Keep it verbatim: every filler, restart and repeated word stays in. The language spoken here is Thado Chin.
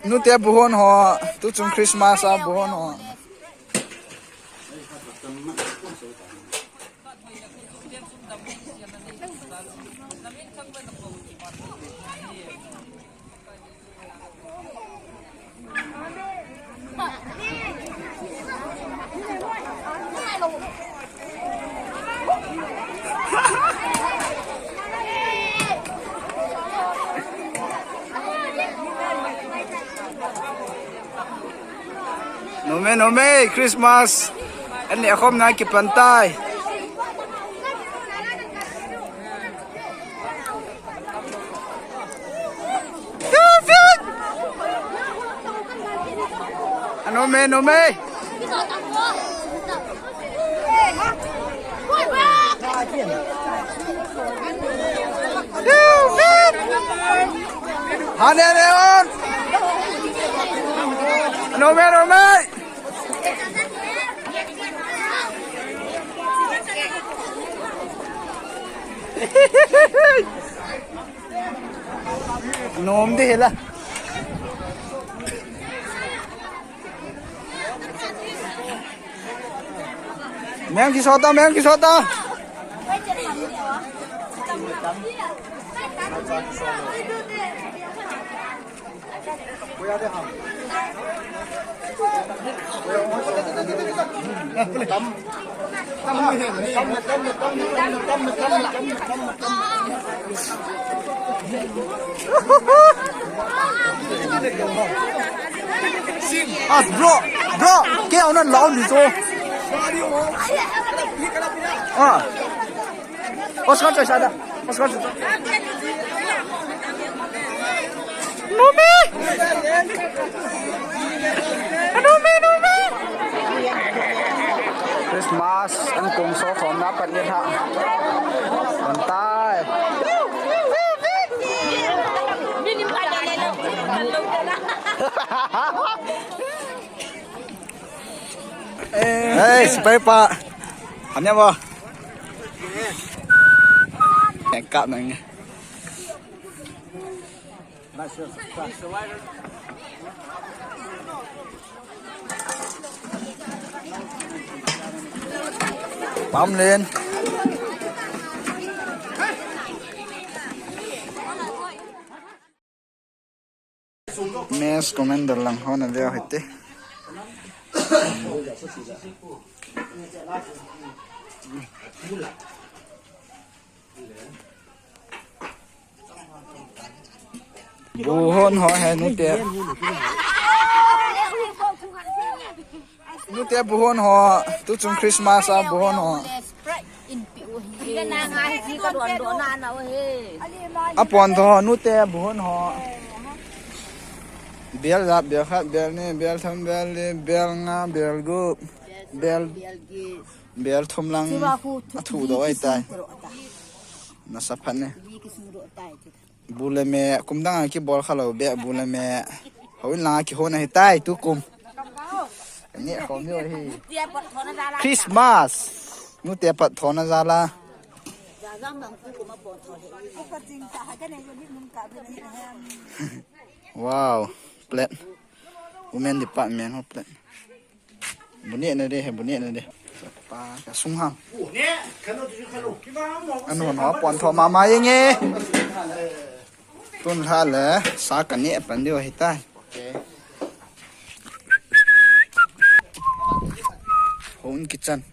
Nute buhon ho, tuchung Christmas a buhon ho. Nome, nome, Christmas. Ani akhom na kipan tai. Nome, nome. Hane, hane, on. Nome, nome. Nom de hela. Meng kisota, meng kisota. As bro, bro, kei auna lau ni so. Ah. Oscar choi sada. Oscar choi. Nome. Nome, nome. Christmas an kong so khom na pat ni tha. Kon tai. Hey, spy pa. Hanya ba? Yang kap nang. Pam len. Mess commander lang ho na ve hite. Buhon ho he nute. Nute buhon ho, tuchung Christmas a buhon ho. Apon tho, nute buhon ho. Bel jat, bel khat, bel ni, bel thum, bel li, bel nga, bel gup, bel, bel thum lang. Athu doh ahitai. Nasa phat ne. Bu le me, kum dang a kibol kha lou beh, bu le me. Houin lang a kihon ahitai, tukum. Ani khom jo hi. Christmas. Nute pat thona jal a. Wow, plate. Women department ho plate. Bu neh na de, he bu neh na de. Pa, ka sung hang. Anon ho pon tho mama jeng e. Tun lha le, sa ka neh pan diu ahitai. Home kitchen.